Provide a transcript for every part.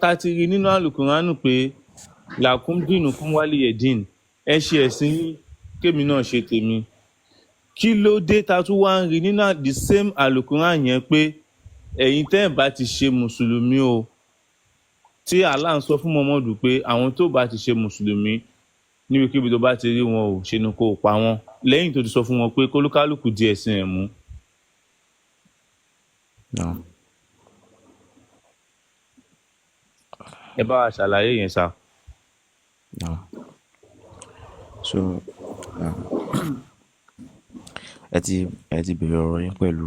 Ta ti rí nínú àlùkùránù pé làkúm dìnnú kún wálé ẹ̀dín, ẹ ṣe ẹ̀sìn yín, kémi náà ṣe tèmi. Kí ló dé ta tún wá ń rí nínú the same àlùkùránù yẹn pé ẹ̀yin tẹ́ ẹ̀ bá ti ṣe mùsùlùmí o, tí Allah ń sọ fún Muhammadu pé àwọn tó bá ti ṣe mùsùlùmí, níbikíbi tó bá ti rí wọn o, ṣe ni kó o pa wọ́n, lẹ́yìn tó ti sọ fún wọn pé kólúkálùkù di ẹ̀sìn ẹ̀ mú? No. Ẹ bá wa ṣàlàyé yẹn sá. No. So ẹ ti bèrè ọ̀rọ̀ yín pẹ̀lú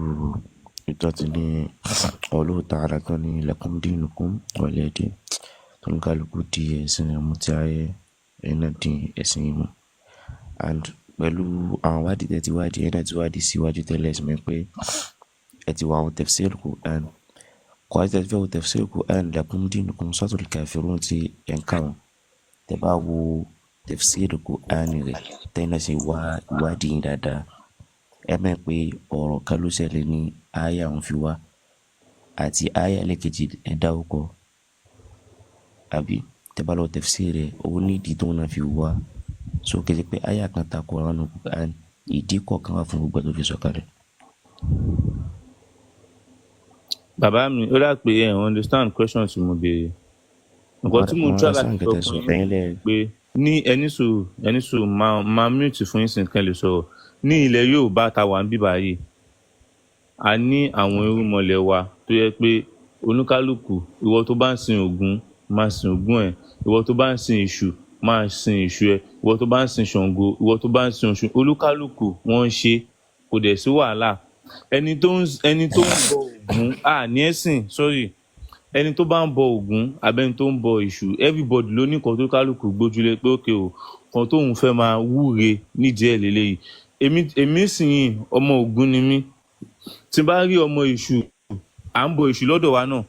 ìtọ́ ti ní Allahu Ta'ala tó ní lakum dinukum waliya din, tó ní kálukú di ẹ̀sìn rẹ̀ mú, tí ayé ẹ̀yin náà di ẹ̀sìn yín mú. And pẹ̀lú àwọn ìwádìí tẹ́ ti wádìí, ẹ̀yin náà ti wádìí síwájú tẹ́lẹ̀, sì mọ̀ pé ẹ ti wọ àwọn tafsir Quran. Kò wá sí tẹ́ ti fẹ́ wo tafsir Quran, lakum dinukum, Suratul Kafirun tí ẹ̀ ń kà wọ́n. Tẹ́ bá wo tafsir Quran rẹ̀, tẹ́yin náà sì wá ìwádìí yín dáadáa, ẹ mọ̀ pé ọ̀rọ̀ kan ló ṣẹlẹ̀ ní áyà òun fi wá àti áyà ẹlẹ́kejì ẹ dárúkọ, àbí tẹ́ bá lọ tafsir rẹ̀, ó ní ìdí tóun náà fi wá. So kì í ṣe pé áyà kan tako ara nínú Quran, ìdí kọ̀ọ̀kan wà fún gbogbo ẹ̀ tó fi sọ̀kalẹ̀. Bàbá mi, ó dà pé ẹ understand question tí mo béèrè. Nǹkan tí Mo mo ń try understand láti nǹkan sọ tẹ́ sọ, fún yín ẹ̀yin lẹ pé ní ẹni sùúrù, ẹni sùúrù, máa mute fún yín sìn kẹ́ lè sọ̀rọ̀. Ní ilẹ̀ Yorùbá ta wà ń bí báyìí, a ní àwọn irúnmọlẹ̀ wa tó yẹ pé oníkálukú, ìwọ tó bá ń sin Ògún, máa sin Ògún ẹ̀, ìwọ tó bá ń sin Èṣù, máa sin Èṣù ẹ̀, ìwọ tó bá ń sin Ṣàngó, ìwọ tó bá ń sin Ọ̀ṣun, olúkálùkù wọ́n ń ṣe, kò dẹ̀ sí wàhálà. Ẹni tó ń bọ Ògún à ní ẹ̀sìn, sorry, ẹni tó bá ń bọ Ògún abẹ́ni tó ń bọ Èṣù, everybody ló ní nǹkan tó kálukú gbójúlé pé òkè o, kan tóun fẹ́ máa wúre nídìí ẹ̀ lélẹ́yìí. Èmi sì yìn, ọmọ Ògún ni mí. Tí n bá rí ọmọ Èṣù, à ń bọ Èṣù lọ́dọ̀ wa náà.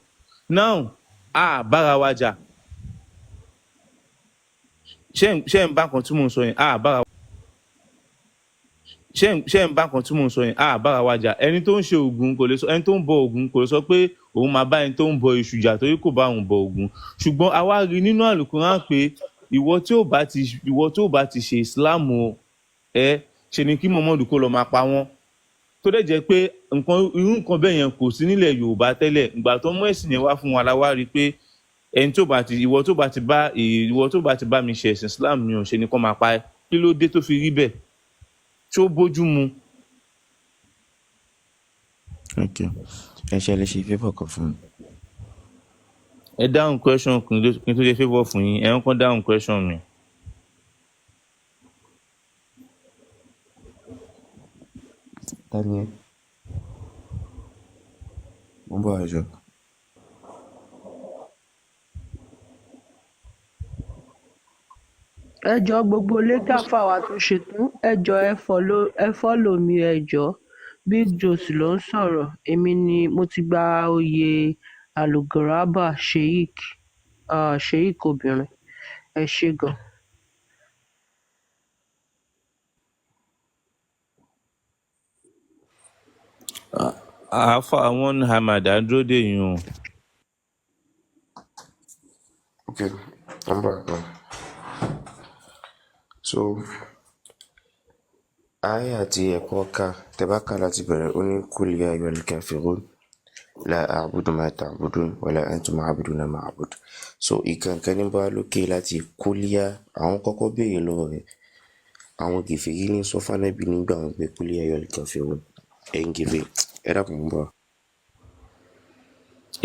Now, a bára wa jà. Ṣé ń bá kan tí mò ń sọ yẹn? A bára ṣé ń bá kan tí mò ń sọ yẹn? A bára wa jà. Ẹni tó ń ṣe Ògún kò lè sọ, ẹni tó ń bọ Ògún kò lè sọ pé òun máa bá ẹni tó ń bọ Èṣù jà torí kò bá òun bọ Ògún. Ṣùgbọ́n a wá rí nínú Àlùkùránì pé ìwọ tí ò bá ti ṣe Islam o, ẹ ṣe ni kí Muhammadu kó lọ máa pa wọ́n. Tó dẹ̀ jẹ́ pé nǹkan irú nǹkan bẹ́ẹ̀ yẹn kò sí nílẹ̀ Yorùbá tẹ́lẹ̀. Ìgbà tó mú ẹ̀sìn yẹn wá fún wa la wá rí i pé ẹni tó bá ti ìwọ tó bá ti bá mi ṣe ẹ̀sìn Islam mi ò ṣe ni kó máa pa ẹ́. Kí ló dé tó fi rí bẹ́ẹ̀? Ṣó bójú mu? Ok, ẹ ṣe lè ṣe favour kan fún mi. Ẹ dáhùn question kí n tó ṣe favour fún yín. Ẹ ń kọ́ dáhùn question mi. Ta ni ẹ? Mo ń bọ̀ àjọ. Ẹ jọ̀ọ́, gbogbo ilé, káfà wa tó ṣe tán, ẹ jọ̀ọ́, ẹ follow mi, ẹ jọ̀ọ́. Big Joes ló ń sọ̀rọ̀. Èmi ni mo ti gba oyè Aluguraba Sheik, Sheik obìnrin. Ẹ ṣé gan. Àáfà one hamad, à ń dúró dè yín o. Ok, mo ń bọ̀ àjọ. So aya tí ẹ̀kọ́ ká, tẹ́ bá kà láti bẹ̀rẹ̀, ó ní kul ya ayyuhal kafirun la a'budu ma ta'budun wala antum a'buduna ma a'budu. So ìkànkàn ní bá lókè láti kúlíà, àwọn kọ́kọ́ béèrè lọ́wọ́ rẹ̀. Àwọn kèfèrí ní sọ fún Ànábì nígbà wọn pé kul ya ayyuhal kafirun, ẹ̀yin kèfèrí, ẹ dákun, mo ń bọ̀.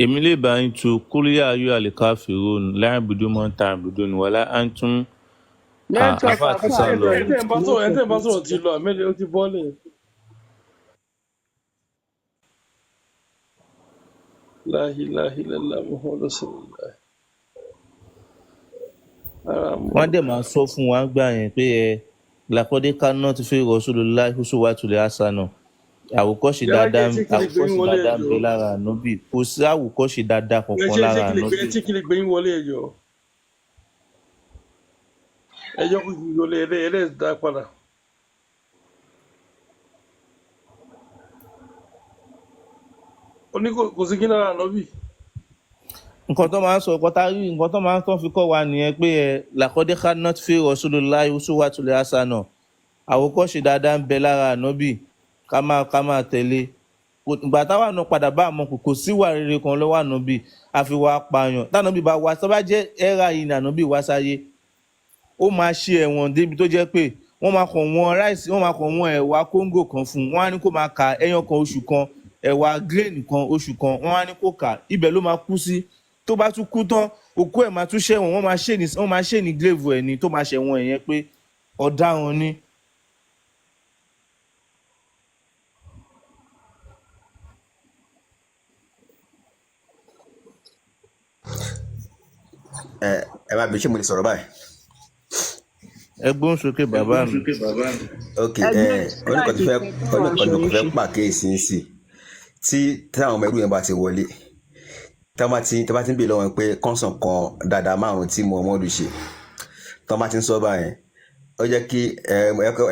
Èmi lè bá yín tu kúlíyà ayé àlìkáfíròn láìbùdó mọ́ ta àbùdó ni wàlá antum. Network Àáfà ti àfà sá Ẹ lọ. tẹ́ ẹ ń bá sọ̀rọ̀, ẹ tẹ́ ń bá sọ̀rọ̀ ti lọ, àmẹ́lẹ̀ ó ti bọ́lẹ̀. La ilaha illallah Muhammadu Rasulullah. Ara mo. Wọ́n dẹ̀ máa sọ fún wa gbà yẹn pé ẹ làkọ́dé kaná ti fi Rasulullah uswatul hasana, àwòkọ́ṣe Yàrá kí dáadáa, ẹ ṣé kí lè gbé yín àwòkọ́ṣe wọlé, dáadáa ń ẹjọ́. bẹ lára ànábì. Kò sí àwòkọ́ṣe dáadáa Ẹ kankan ṣé ṣé lára kí lè gbé ẹ ànábì. ṣé kí lè gbé yín wọlé, ẹjọ́. Ẹjọ́ kò kí wọlé ẹlẹ́ dá padà. Ó ní kò sí kí lára ànábì. Nǹkan tó máa ń sọ, nǹkan tá a rí, nǹkan tó máa ń tán fi kọ́ wa nìyẹn pé ẹ làkọ́dé kanat fi rasulillahi uswatul hasana, àwòkọ́ṣe dáadáa ń bẹ lára ànábì, ká máa tẹ̀lé. Ìgbà táwa náà padà bá àmọ́ kò síwà rere kan lọ́wọ́ ànábì àfi wá pààyàn. Tànábì bá wá, tó bá jẹ́ ẹ́rà yìí ní ànábì wá sáyé, ó máa ṣe ẹ̀wọ̀n débi tó jẹ́ pé wọ́n máa kàn wọ́n rice, wọ́n máa kàn wọ́n ẹ̀wà kóńgò kan fún un, wọ́n á ní kó máa ka ẹyọ kan oṣù kan, ẹ̀wà grain kan oṣù kan, wọ́n á ní kó kà, ibẹ̀ ló máa kú sí. Tó bá tún kú tán, òkú ẹ̀ máa tún ṣẹ̀wọ̀n, wọ́n máa ṣe ní grave ẹ̀ ní tó máa ṣẹ̀wọ̀n ẹ̀ yẹn pé ọ̀daràn ni. Ẹ má bí, ṣé mo lè sọ̀rọ̀ báyìí? Ẹ gbóhùn sókè, bàbá mi. Ok. Ẹgbẹ́ Ẹ oníkan tó láti fẹ́ fẹ́ bá wa oníkan tó sọ̀rọ̀ fẹ́ ṣe. pàkíyèsí ń sì tí táwọn ọmọ ẹrú yẹn bá ti wọlé, tí wọ́n bá ti ń bèèrè lọ́wọ́ wọn pé kọ́ńsàn kan dáadáa márùn-ún tí Muhammadu ṣe, tí wọ́n bá ti ń sọ báyẹn, ó jẹ́ kí ẹ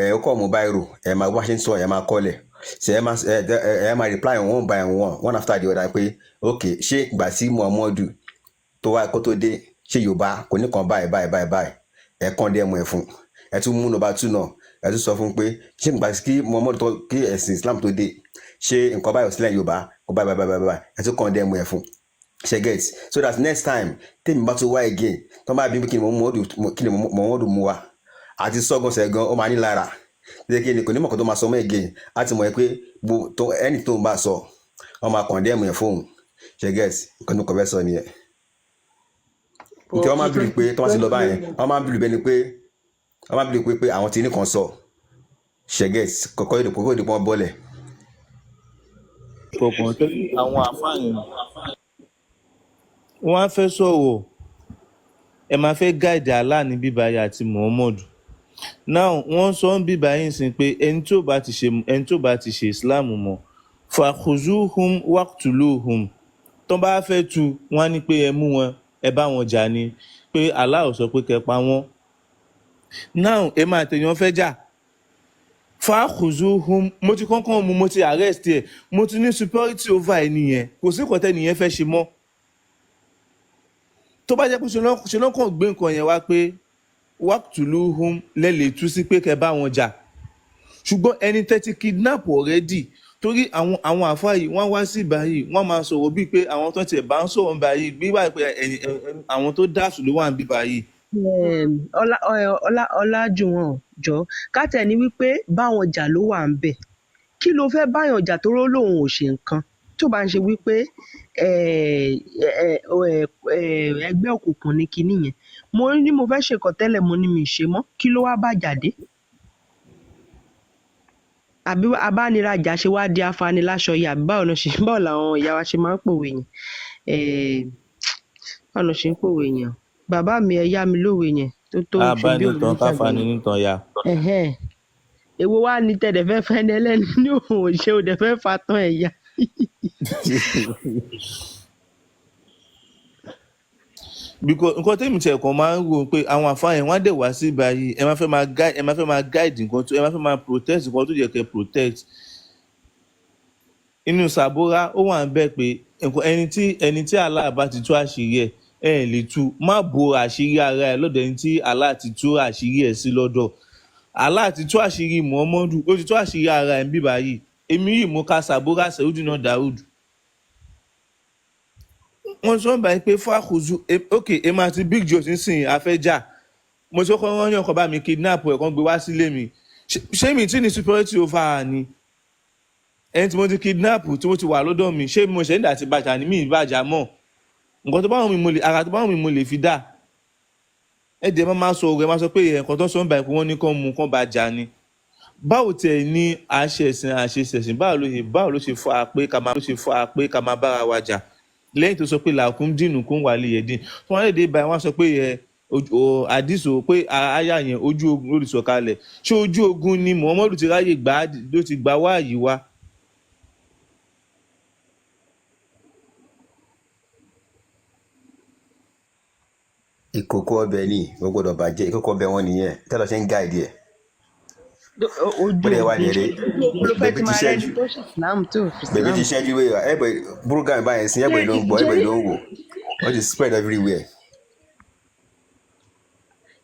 ẹ kọ́ mú báírò, ẹ máa bá ṣe ń sọ, ẹ máa kọ́lẹ̀ ṣe, ẹ máa reply one by one, one after the other, pé ok, ṣé ìgbà tí Muhammadu tó wá kó tó dé, ṣé Yorùbá kò ní kan báyìí báyìí báyìí báyìí? Ẹ kàn dé ẹmu ẹ fún ẹ, tún mú number two náà, ẹ tún sọ fún pé ṣé ìgbà kí Muhammadu tó, kí ẹ̀sìn Islam tó dé, ṣé nǹkan báyìí ò sílẹ̀ Yorùbá kó báyìí báyìí báyìí báyìí? Ẹ tún kàn dé ẹmu ẹ fún ṣe get, so that next time tèmi bá tún wá again, tó bá bí kí ni Muhammadu, kí ni Muhammadu mú wa àti sọ́gun ṣẹ̀gan, ó máa ní lára ṣe kí ni kò ní mọ̀kàn tó máa sọ mọ́ again, á ti mọ̀ ẹ́ pé ẹni tó ń bá sọ, wọ́n máa condemn ẹ̀ fóun. Ṣe get? Nǹkan tó kọ̀ fẹ́ sọ nìyẹn. Nítorí wọ́n máa ń bìrì pé tó bá ti lọ báyẹn, wọ́n máa ń bìrì bẹ́ẹ̀ ni pé wọ́n máa ń bìrì pé àwọn ti ní kan sọ. Ṣe get? Kọ́kọ́ ìdìpọ̀ kó ìdìpọ̀ bọ́lẹ̀. Kọ̀ọ̀kan torí àwọn àfáàyàn wọ́n á fẹ́ sọ̀rọ̀, ẹ máa fẹ́ guide Allah ní bíbáyà àti Muhammad. Now wọ́n sọ ń bíbáyà sìn pé ẹni tó bá ti ṣe Islam mọ́, fakhuzuhum waqtuluhum. Tó bá fẹ́ tu wọ́n á ní pé ẹ mú wọn, ẹ bá wọn jà ni, pé Allah ò sọ pé kẹ́ pa wọ́n. Now èmi àtẹ̀yàn fẹ́ jà, fakhuzuhum, mo ti kọ́kọ́ mú, mo ti arrest ẹ̀, mo ti ní superiority over ẹni yẹn, kò sí nǹkan tẹ́ni yẹn fẹ́ ṣe mọ́. Tó bá jẹ́ pé ṣe ló kàn gbé nǹkan yẹn wá pé waqtuluhum, lẹ́lẹ̀ tú sí pé kẹ́ bá wọn jà, ṣùgbọ́n ẹni tẹ́ ti kidnap already, torí àwọn àfáà yìí, wọ́n wá sí báyìí, wọ́n máa sọ̀rọ̀ bíi pé àwọn tó tiẹ̀ bá ń sọ̀rọ̀ báyìí bí wà pé ẹni àwọn tó dáàsù ló wà ń bí báyìí. Ọlá ọlá Ọlájúwọ̀n, jọ kátẹ ní wípé báwọn jà ló wà ń bẹ, kí ló fẹ́ báyàn jà tó ró lòun ò ṣe nǹkan tó bá ń ṣe wípé ẹgbẹ́ òkùnkùn ní kinní yẹn? Mo ní mo fẹ́ ṣèkọ́ tẹ́lẹ̀, mo ní mi ì ṣe mọ́, kí ló wá bàjá dé? Àbí abánirajà ṣe wá di afaniláṣọyà? Àbí báwo làwọn ìyá wa ṣe máa ń pòwe yẹn? Báwo ló ṣe ń pòwe yẹn? Bàbá mi, ẹ yá mi lówe yẹn tó ṣe bí òwe abánitan ní káfani sàgbọ̀n. nìtàn ya. Ẹ̀hẹ́n. Èwo wá ní tẹ̀dẹ̀ fẹ́ fẹ́ ní ẹlẹ́ni ní òun ò ṣe, ò dẹ̀ fẹ́ fa tán ẹ̀yà. Because nǹkan tẹ́mi tiẹ̀ kàn máa ń rò pé àwọn àfáà yẹn, wọ́n á dẹ̀ wá sí báyìí, ẹ máa fẹ́ máa guide nǹkan tó ẹ máa fẹ́ máa protect, nǹkan tó yẹ kẹ́ protect. Inú sàbúrà ó wà ń bẹ̀ pé nǹkan ẹni tí Allah bá ti tú àṣírí ẹ̀, ẹ lè tú, má bo àṣírí ara ẹ lọ́dọ̀ ẹni tí Allah ti tú àṣírí ẹ̀ sí lọ́dọ̀. Allah ti tú àṣírí Muhammadu, ó ti tú àṣírí ara ẹ̀ ń bí báyìí. Èmi yìí, mo ka sàbúrà Sẹ́wùdínà Daud, wọ́n sọ báyìí pé fàkùzù. Ok, èmi àti Big Joe nísìnyí a fẹ́ jà, mo ti kọ́kọ́ rán yàn kan bá mi kidnap ẹ̀, kan gbé wá sílé mi. Ṣé mi tí ní superiority over her ni? Ẹni tí mo ti kidnap, tí mo ti wà lọ́dọ̀ mi, ṣé mo ṣe ń dà tí bàjá ni? Mi ì bàjá mọ́. Nǹkan tó bá wọn mi mo lè, ara tó bá wọn mi mo lè fi dà. Ẹ jẹ́ máa sọ ọ̀rọ̀, ẹ máa sọ pé nǹkan tó ń sọ ń báyìí pé wọ́n ní kán mú kán bá jà ni. Báwo tiẹ̀ ní àṣẹ ẹ̀sìn àṣẹ ẹ̀sìn, báwo ló ṣe fà á pé ká máa ló ṣe fà á pé ká máa bára wa jà lẹ́yìn tó sọ pé làkún dìnnú kún wà lè yẹ dín tí wọ́n lè dé báyìí? Wọ́n sọ pé ẹ àdìsó pé àyà yẹn, ojú ogun ló ti sọ̀kalẹ̀. Ṣé ojú ogun ni Muhammadu ti ráyè gbà á, ló ti gbà wáàyí wá? Ìkòkò ọbẹ̀ ni ó gbọ́dọ̀ bàjẹ́, ìkòkò ọbẹ̀ wọn nìyẹn tẹ́lọ̀ ṣe ń guide ẹ̀. Ojú Bó dẹ̀ wà ogun ní eré ojú ogun ló fẹ́ bèbí ti ti máa rẹ́ni ṣẹ́jú tó ṣe Islam tó fi bèbí Islam. ti ṣẹ́jú wéyà ẹ̀bẹ̀ program báyẹn sí ẹ̀bẹ̀ ló ń gbọ́, ẹ̀bẹ̀ ló ń wò. Ó ti spread everywhere.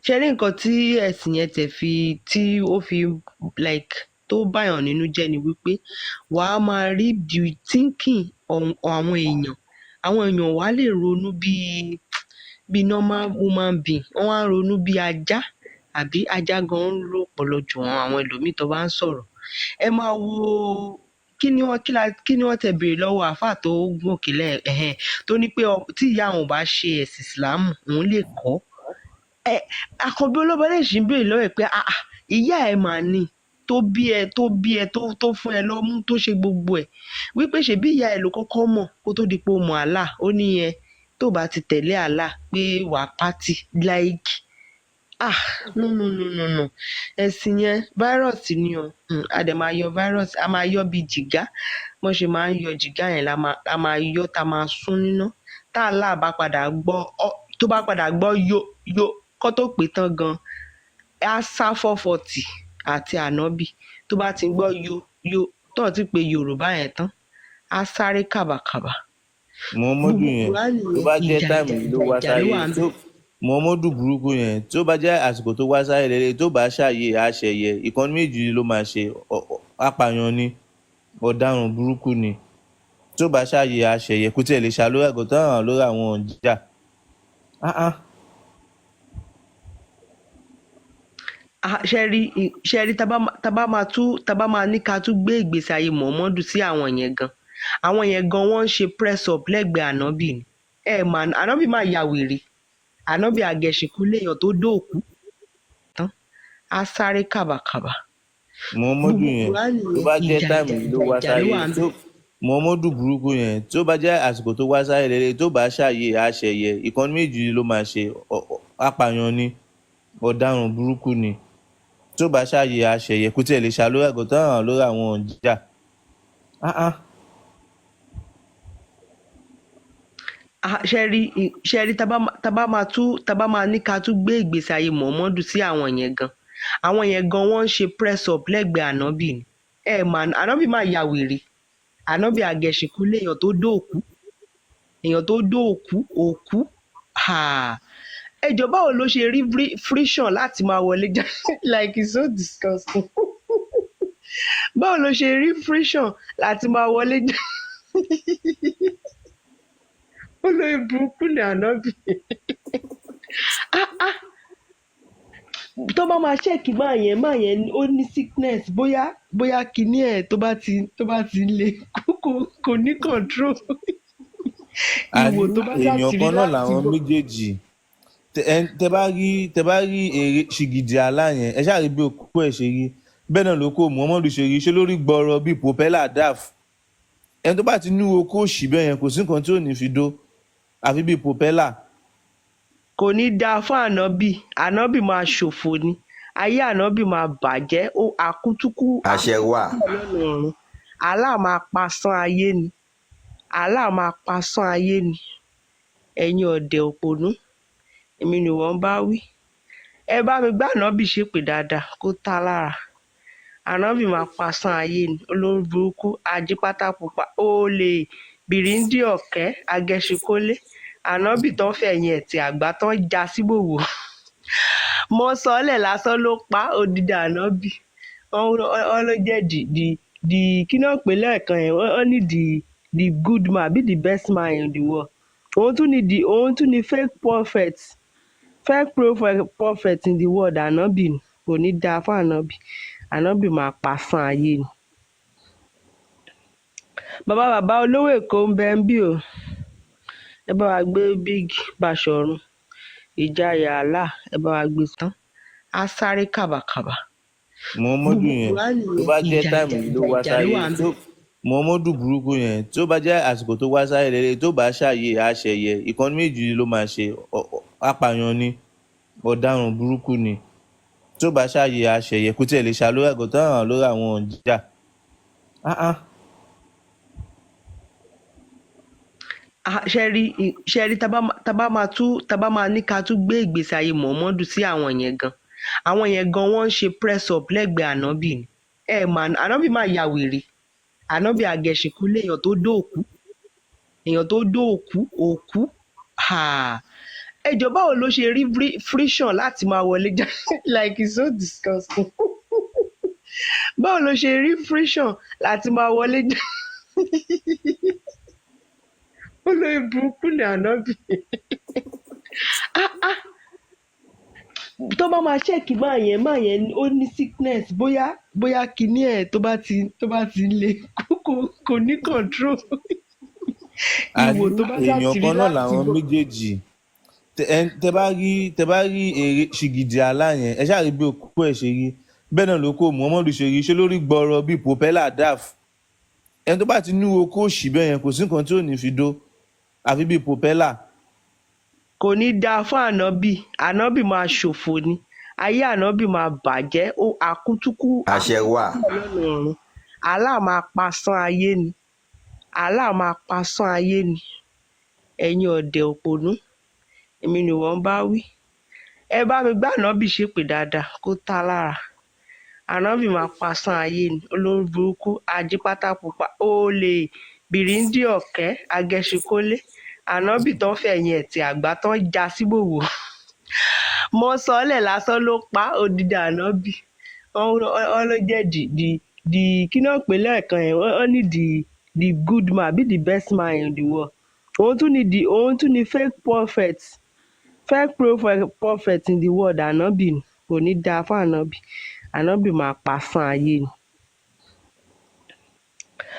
Ṣe rí nǹkan tí ẹ̀sìn yẹn tẹ̀ fi tí ó fi like tó báyàn nínú jẹ́ ni wípé wàá máa rí the thinking àwọn èèyàn. Àwọn èèyàn wàá lè ronú bíi normal human being, wọ́n wá ń ronú bíi ajá, àbí ajá gan ń lò ọpọlọ jù wọn. Àwọn ẹlòmíì tó bá ń sọ̀rọ̀, ẹ máa wo kí ni wọ́n kí ni wọ́n tẹ̀ béèrè lọ́wọ́ àáfàá tó gòkè lẹ́ ẹ̀hẹ́n tó ní pé tí ìyá àwọn ò bá ṣe ẹ̀sìn ìsìlámù, òun lè kọ́ ẹ. Àkànbí Olóbọlé ṣì ń béèrè lọ́wọ́ ẹ̀ pé, "Ah ah, ìyá ẹ̀ mà ní tó bí ẹ, tó bí ẹ, tó fún ẹ lọ́mú, tó ṣe gbogbo ẹ̀, wípé ṣebí ìyá ẹ ló kọ́kọ́ mọ̀ kó tó di pé o mọ̀ Allah." Ó ní ẹ tó bá ti tẹ̀lé Allah pé wàá pátì like, ah, no, no, no, no, no, ẹ̀sìn yẹn virus ni o. A dẹ̀ máa yọ virus, a máa yọ bíi jìgá. Bọ́n ṣe máa ń yọ jìgá yẹn la máa yọ, tá a máa sún níná. Tá Allah bá padà gbọ́ tó bá padà gbọ́ yó yó kó tó pè tán gan, á sá 440 àti ànábì. Tó bá ti ń gbọ́ yo yo tó ti pé Yorùbá yẹn tán, á sáré kàbàkàbà. Muhammadu Gbogbo yẹn, Kùránì tó yẹn, bá jẹ́ ìjà time ìjà yìí ló ìjà wá ìjà ló sáyé, wà ń tó bẹ̀. Muhammadu burúkú yẹn, tó bá jẹ́ àsìkò tó wá sáyé lélẹ̀, tó bá ṣàyè àṣẹyẹ ìkànnì méjì ló máa ṣe. Apààyàn ni, ọ̀daràn burúkú ni. Tó bá ṣàyè àṣẹyẹ, kò tiẹ̀ lè ṣàlórí àgọ́tàn àwọn lórí àwọn ọ̀jà. Ah ah. Ah, ṣe rí tá bá máa ní ká tún gbé ìgbésí ayé Muhammadu sí àwọn yẹn gan, àwọn yẹn gan wọ́n ń ṣe press up lẹ́gbẹ̀ẹ́ ànábì ni. Ẹ mà ànábì máa ya wèrè, ànábì àgẹ̀ṣìnkú léèyàn tó dóòkú tán, á sáré kàbàkàbà. Muhammadu Gbogbo yẹn, Kùránì tó yẹn, bá jẹ́ ìjà time ìjà yìí ló ìjà wá ìjà ló sáyé, wà ń tó bẹ̀. Muhammadu burúkú yẹn, tó bá jẹ́ àsìkò tó wá sáyé lélẹ̀, tó bá ṣàyè àṣẹyẹ ìkànnì méjì ló máa ṣe. Apààyàn ni, ọ̀daràn burúkú ni. Tó bá ṣàyè àṣẹyẹ, kò tiẹ̀ lè ṣàlórí àgọ́tàn àwọn lórí àwọn ọ̀jà. Ah ah. Ah, ṣe rí tá bá máa ní ká tún gbé ìgbésí ayé Muhammadu sí àwọn yẹn gan, àwọn yẹn gan wọ́n ń ṣe press up lẹ́gbẹ̀ẹ́ ànábì ni. Ẹ mà ànábì máa ya wèrè, ànábì àgẹ̀ṣìnkú léèyàn tó dóòkú, èèyàn tó dóòkú òkú. Ẹ jọ, báwo ló ṣe rí friction láti máa wọlé jáde? Like, it's so disgusting. Báwo ló ṣe rí friction láti máa wọlé jáde? Olórí burúkú ni ànábì. Ah ah, tó bá máa check máa yẹn ó ní sickness, bóyá kinní ẹ̀ tó bá ti le kò ní control Àní ìwò tó bá ṣáà èèyàn ti rí kan náà láti làwọn gbọ́. méjèèjì. Tẹ bá rí èrè ṣìgìdì àlá yẹn, ẹ ṣáà rí bí okó ẹ ṣe rí, bẹ́ẹ̀ náà ló kó Muhammadu ṣe rí, ṣé lórí gbọrọ bíi propeller daf. Ẹni tó bá ti ní okó òṣì bẹ́ẹ̀ yẹn, kò sí nǹkan tí ò ní fi dó, àfi bíi propeller. Kò ní dáa fún ànábì. Ànábì máa ṣòfò ni, ayé ànábì máa bàjẹ́, ó àkútúkú Àṣẹ wà. àkútúkú lọ́nà ọ̀run. Allah máa pasán ayé ni, Allah máa pasán ayé ni. Ẹ̀yin ọ̀dẹ̀ òpònú, èmi ni wọ́n bá wí. Ẹ bá mi gbá ànábì ṣépè dáadáa kó tá lára. Ànábì máa pasán ayé ni, olórí burúkú ajípátápupa, olè bìrìndì ọ̀kẹ́ agẹṣinkólé, ànábì tán fẹ̀yìn ẹ̀ tí àgbà tán já síbòwò mọ́sọ́lẹ̀ lásán ló pa odidi ànábì. Wọ́n ló jẹ́ the kí náà pè lẹ́ẹ̀kan yẹn, wọ́n ní the good man àbí the best man in the world. Òun tún ní fake prophet in the world. Ànábì ni. Kò ní dáa fún ànábì, ànábì máa pasán ayé ni. Bàbá bàbá olówó Èkó ń bẹ ń bí o. Ẹ bá wa gbé Big Báṣọ̀run ìjayà àlà, ẹ bá wa gbé tán, á sáré kàbàkàbà. Muhammadu Gbogbo yẹn, Kùránì tó yẹn, bá jẹ́ ìjà time ìjà yìí ló ìjà wá ìjà ló sáyé, wà ń tó bẹ̀. Muhammadu burúkú yẹn, tó bá jẹ́ àsìkò tó wá sáyé lélẹ̀, tó bá ṣàyè àṣẹyẹ ìkànnì méjì ló máa ṣe. Apààyàn ni, ọ̀daràn burúkú ni. Tó bá ṣàyè àṣẹyẹ, kò tiẹ̀ lè ṣàlórí àgọ́tàn àwọn lórí àwọn ọ̀jà. Ah ah. Ah, ṣe rí tá bá máa ní ká tún gbé ìgbésí ayé Muhammadu sí àwọn yẹn gan, àwọn yẹn gan wọ́n ń ṣe press up lẹ́gbẹ̀ẹ́ ànábì ni. Ẹ mà ànábì máa ya wèrè, ànábì àgẹ̀ṣìnkú léèyàn tó dóòkú, èèyàn tó dóòkú òkú. Ẹ jọ, báwo ló ṣe rí friction láti máa wọlé jáde? Like, it's so disgusting. Báwo ló ṣe rí friction láti máa wọlé jáde? Olórí burúkú ni ànábì. Ah ah, tó bá máa check máa yẹn, máa yẹn ó ní sickness, bóyá kinní ẹ̀ tó bá ti le, kò ní control. Àní Ìwò tó bá èèyàn ṣàtìrí kan náà láti làwọn bọ̀. méjèèjì. Tẹ bá rí èrè ṣìgìdì àlá yẹn, ẹ ṣáà rí bí okó ẹ ṣe rí, bẹ́ẹ̀ náà ló kó Muhammadu ṣe rí, ṣé lórí gbọrọ bíi propeller daf. Ẹni tó bá ti ní okó òṣì bẹ́ẹ̀ yẹn, kò sí nǹkan tí ò ní fi dó, àfi bíi propeller. Kò ní dáa fún ànábì. Ànábì máa ṣòfò ni, ayé ànábì máa bàjẹ́. Ó àkútúkú Àṣẹ wà. Lọ́nà ọ̀run, Allah máa pasán ayé ni, Allah máa pasán ayé ni. Ẹ̀yin ọ̀dẹ̀ òpònú, èmi ni wọ́n bá wí. Ẹ bá mi gbá ànábì ṣépè dáadáa kó tá lára. Ànábì máa pasán ayé ni. Olórí burúkú, ajípátápupa, olè, bìrìndì, ọ̀kẹ́ agẹṣinkólé. Ànábì tán fẹ̀yìn ẹ̀ tí àgbà tán já síbòwò mọ́ sọ́lẹ̀ lásán ló pa odidi ànábì. Wọ́n ló jẹ́ the kí náà pè lẹ́ẹ̀kan yẹn, wọ́n ní the good man àbí the best man in the world. Òun tún ní fake prophet in the world. Ànábì ni. Kò ní dáa fún ànábì. Ànábì máa pasán ayé ni.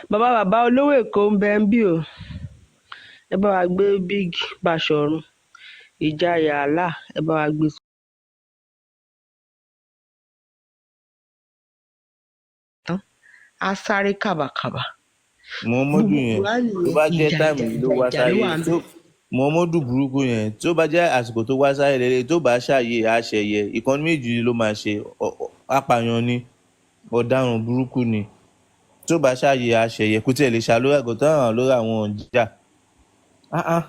Bàbá bàbá olówó Èkó ń bẹ ń bí o. Ẹ bá wa gbé Big Báṣọ̀run Ìjayà Allah, ẹ bá wa gbé tán, á sáré kàbàkàbà. Muhammadu Gbogbo yẹn, Kùránì tó yẹn, bá jẹ́ ìjà time ìjà yìí ló ìjà wá ìjà ló sáyé wà ń tó bẹ̀. Muhammadu burúkú yẹn, tó bá jẹ́ àsìkò tó wá sáyé lélẹ̀, tó bá ṣàyè àṣẹyẹ ìkànnì méjì ló máa ṣe. Apààyàn ni, ọ̀daràn burúkú ni. Tó bá ṣàyè àṣẹyẹ, kò tiẹ̀ lè ṣàlórí àgọ́tàn àwọn lórí àwọn ọ̀jà. Ah ah.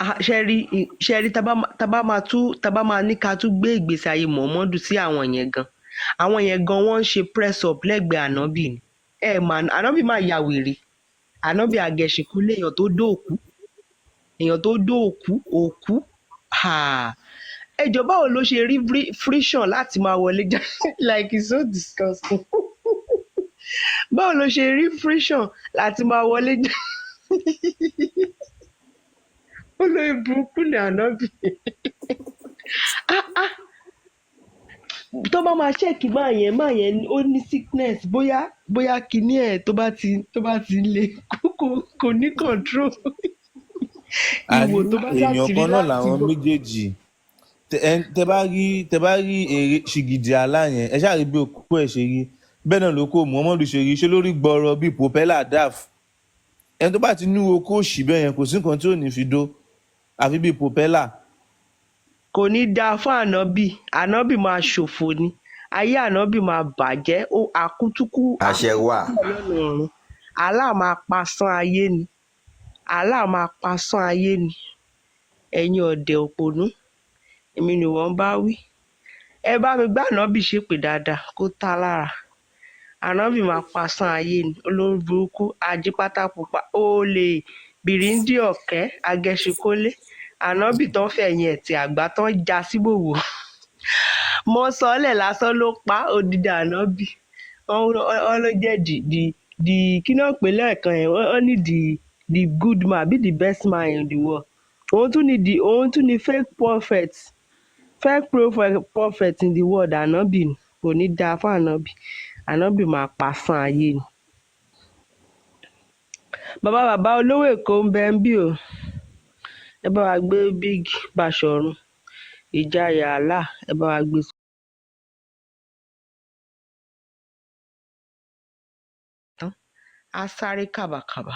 Ah, ṣe rí, tá bá máa ní ká tún gbé ìgbésí ayé Muhammadu sí àwọn yẹn gan, àwọn yẹn gan wọ́n ń ṣe press up lẹ́gbẹ̀ẹ́ ànábì ni. Ẹ mà ànábì máa ya wèrè. Ànábì àgẹ̀ṣìnkú léèyàn tó dóòkú, èèyàn tó dóòkú òkú. Ẹ jọ, báwo ló ṣe rí friction láti máa wọlé jáde? Like, it's so disgusting. Báwo ló ṣe rí friction láti máa wọlé jáde? Olórí burúkú ni ànábì. Ah ah, tó bá máa check máa yẹn, máa yẹn ó ní sickness, bóyá kinní ẹ̀ tó bá ti le, kò ní control. Àní Ìwò tó bá èèyàn ṣàtìrí kan náà láti làwọn bọ̀. méjèèjì. Tẹ bá rí èrè ṣìgìdì àlá yẹn, ẹ ṣáà rí bí okó ẹ ṣe rí, bẹ́ẹ̀ náà ló kó Muhammadu ṣe rí, ṣé lórí gbọrọ bíi propeller daf. Ẹni tó bá ti ní okó òṣì bẹ́ẹ̀ yẹn, kò sí nǹkan tí ò ní fi dó, àfi bíi propeller. Kò ní dáa fún ànábì. Ànábì máa ṣòfò ni, ayé ànábì máa bàjẹ́. Ó àkútúkú Àṣẹ wà. Lọ́nà ọ̀run, Allah máa pasán ayé ni, Allah máa pasán ayé ni. Ẹ̀yin ọ̀dẹ̀ òpònú, èmi ni wọ́n bá wí. Ẹ bá mi gbá ànábì ṣépè dáadáa kó tá lára. Ànábì máa pasán ayé ni. Olórí burúkú, ajípátápupa, olè, bìrìndì, ọ̀kẹ́ agẹṣinkólé. Ànábì tán fẹ̀yìn ẹ̀ tí àgbà tán já síbòwò mọ́ sọ́lẹ̀ lásán ló pa odidi ànábì. Wọ́n ló jẹ́ the kí náà pè lẹ́ẹ̀kan yẹn, wọ́n ní the good man àbí the best man in the world. Òun tún ní fake prophet in the world. Ànábì ni. Kò ní dáa fún ànábì. Ànábì máa pasán ayé ni. Bàbá bàbá olówó Èkó ń bẹ ń bí o. Ẹ bá wa gbé Big Báṣọ̀run Ìjayà Allah, ẹ bá wa gbé tán, á sáré kàbàkàbà.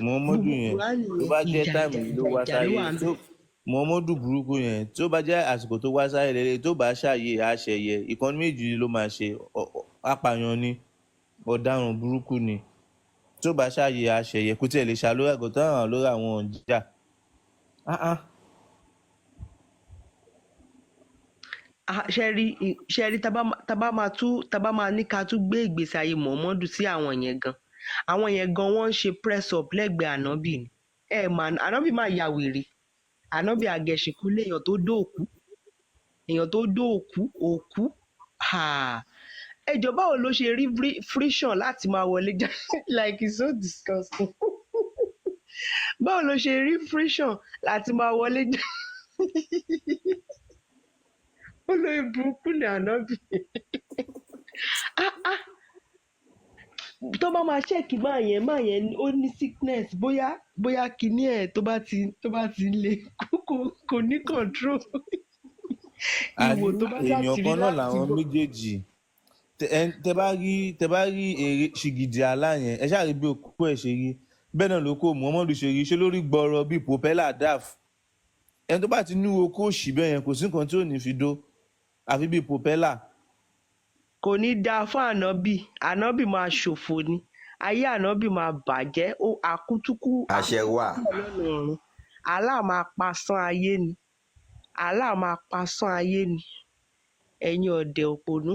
Muhammadu Gbogbo yẹn, Kùránì tó yẹn, bá jẹ́ ìjà time ìjà yìí ló ìjà wá ìjà ló sáyé wà ń tó bẹ̀. Muhammadu burúkú yẹn, tó bá jẹ́ àsìkò tó wá sáyé lélẹ̀, tó bá ṣàyè àṣẹyẹ ìkànnì méjì ló máa ṣe. Apààyàn ni, ọ̀daràn burúkú ni. Tó bá ṣàyè àṣẹyẹ, kò tiẹ̀ lè ṣàlórí àgọ́tàn àwọn lórí àwọn ọ̀jà. Ah ah. Ah, ṣe rí, tá bá máa ní ká tún gbé ìgbésí ayé Muhammadu sí àwọn yẹn gan. Àwọn yẹn gan wọ́n ń ṣe press up lẹ́gbẹ̀ẹ́ ànábì ni. Ẹ mà ànábì máa ya wèrè. Ànábì àgẹ̀ṣìnkú léèyàn tó dóòkú, èèyàn tó dóòkú òkú. Ẹ jọ, báwo ló ṣe rí friction láti máa wọlé jáde? Like, it's so disgusting. Báwo ló ṣe rí friction láti máa wọlé jáde? Olórí burúkú ni ànábì. Ah, ah. Tó bá máa check máa yẹn, ó ní sickness, bóyá kinní ẹ̀ tó bá ti le, kò ní control. Àní Ìwò tó bá sá èèyàn ti rí kan náà láti làwọn gbọ́. méjèèjì. Tẹ bá rí èrè ṣìgìdì àlá yẹn, ẹ ṣáà rí bí okó ẹ ṣe rí, bẹ́ẹ̀ náà ló kó Muhammadu ṣe rí, ṣe lórí gbọrọ bíi propeller daf. Ẹni tó bá ti ní okó òṣì bẹ́ẹ̀ yẹn, kò sí nǹkan tí ò ní fi dó, àfi bíi propeller. Kò ní dáa fún ànábì. Ànábì máa ṣòfò ni, ayé ànábì máa bàjẹ́. Ó àkútúkú. Àṣẹ wà. Lọ́nà ọ̀run, Allah máa pasán ayé ni, Allah máa pasán ayé ni. Ẹ̀yin ọ̀dẹ̀ òpònú,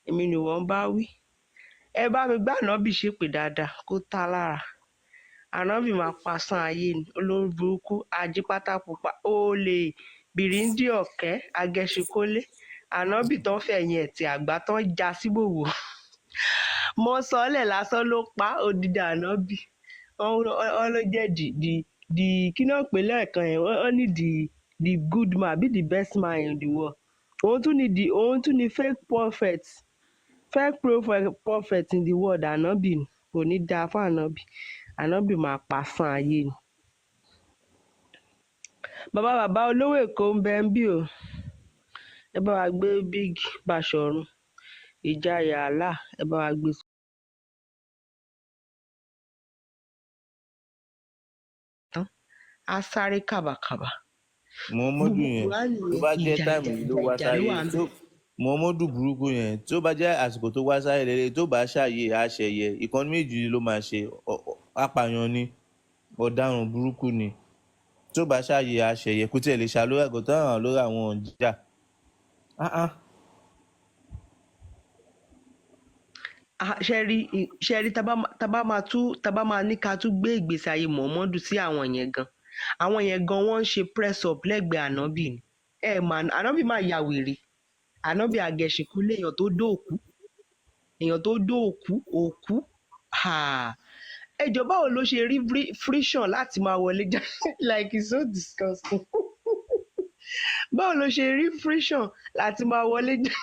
èmi ni wọ́n bá wí. Ẹ bá mi gbá ànábì ṣépè dáadáa kó tá lára. Ànábì máa pasán ayé ni. Olórí burúkú, ajípátápupa, olè, bìrìndì, ọ̀kẹ́ agẹṣinkólé. Ànábì tán fẹ̀yìn ẹ̀ tí àgbà tán já síbòwò mọ sọlẹ̀ lásán ló pa odidi ànábì. Wọ́n ló jẹ́ the kí náà pè lẹ́ẹ̀kan yẹn, wọ́n ní the good man àbí the best man in the world. Òun tún ní fake prophet in the world. Ànábì ni. Kò ní dáa fún ànábì. Ànábì máa pasán ayé ni. Bàbá bàbá olówó Èkó ń bẹ ń bí o. Ẹ bá wa gbé Big Báṣọ̀run Ìjayà Allah, ẹ bá wa gbé tán, á sáré kàbàkàbà. Muhammadu Gbogbo yẹn Kùránì tó yẹn, bá jẹ́ ìjà táìmù ìjà yìí ló ìjà wá ìjà ló sáyé wà ń tó bẹ̀. Muhammadu burúkú yẹn, tó bá jẹ́ àsìkò tó wá sáyé lélẹ̀, tó bá ṣàyè àṣẹyẹ ìkan méjì ló máa ṣe. Apààyàn ni, ọ̀daràn burúkú ni. Tó bá ṣàyè àṣẹyẹ, kò tiẹ̀ lè ṣàlórí àgọ́tàn àwọn lórí àwọn ọ̀njà. Ah, ah. Ah, ṣe rí, tá bá máa ní ká tún gbé ìgbésí ayé Muhammadu sí àwọn yẹn gan, àwọn yẹn gan wọ́n ń ṣe press up lẹ́gbẹ̀ẹ́ ànábì ni. Ẹ mà ànábì máa ya wèrè. Ànábì àgẹ̀ṣìnkú léèyàn tó dóòkú, èèyàn tó dóòkú òkú. Ẹ jọ, báwo ló ṣe rí friction láti máa wọlé jáde? Like, it's so disgusting. Báwo ló ṣe rí friction láti máa wọlé jáde?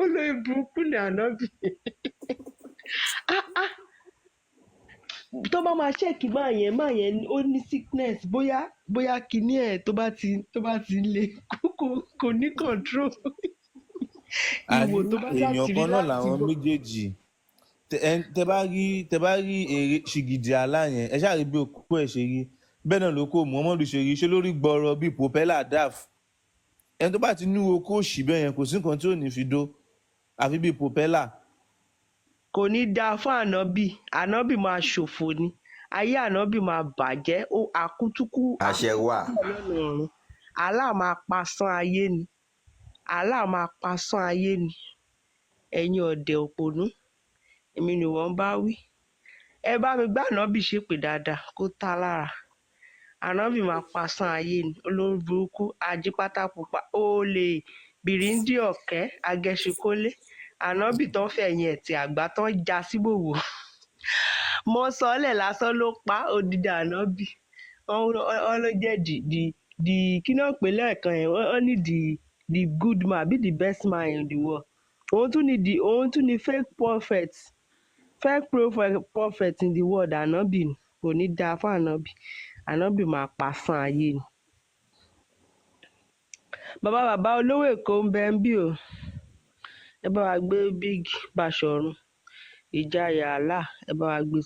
Olórí burúkú ni ànábì. Ah, ah. Tó bá máa check máa yẹn, ó ní sickness, bóyá kinní ẹ̀ tó bá ti le, kò ní control. Àní Ìwò tó bá sá èèyàn ti rí kan náà láti làwọn gbọ́. méjèèjì. Tẹ bá rí èrè ṣìgìdì àlá yẹn, ẹ ṣáà rí bí okó ẹ ṣe rí, bẹ́ẹ̀ náà ló kó Muhammadu ṣe rí, ṣe lórí gbọrọ bíi propeller daf. Ẹni tó bá ti ní okó òṣì bẹ́ẹ̀ yẹn, kò sí nǹkan tí ò ní fi dó, àfi bíi propeller. Kò ní dáa fún ànábì. Ànábì máa ṣòfò ni, ayé ànábì máa bàjẹ́. Ó àkútúkú. Àṣẹ wà. Lọ́nà ọ̀run, Allah máa pasán ayé ni, Allah máa pasán ayé ni. Ẹ̀yin ọ̀dẹ̀ òpònú, èmi ni wọ́n bá wí. Ẹ bá mi gbá ànábì ṣépè dáadáa kó tá lára. Ànábì máa pasán ayé ni. Olórí burúkú, ajípátápupa, olè, bìrìndì, ọ̀kẹ́ agẹṣinkólé. Ànábì tán fẹ̀yìn ẹ̀ tí àgbà tán já síbòwò mọ sọlẹ̀ lásán ló pa odidi ànábì. Wọ́n ló jẹ́ the kí náà pè lẹ́ẹ̀kan yẹn, wọ́n ní the good man àbí the best man in the world. Òun tún ní fake prophet in the world. Ànábì ni. Kò ní dáa fún ànábì. Ànábì máa pasán ayé ni. Bàbá bàbá olówó Èkó ń bẹ ń bí o. Ẹ bá wa gbé Big Báṣọ̀run Ìjayà Allah, ẹ bá wa gbé.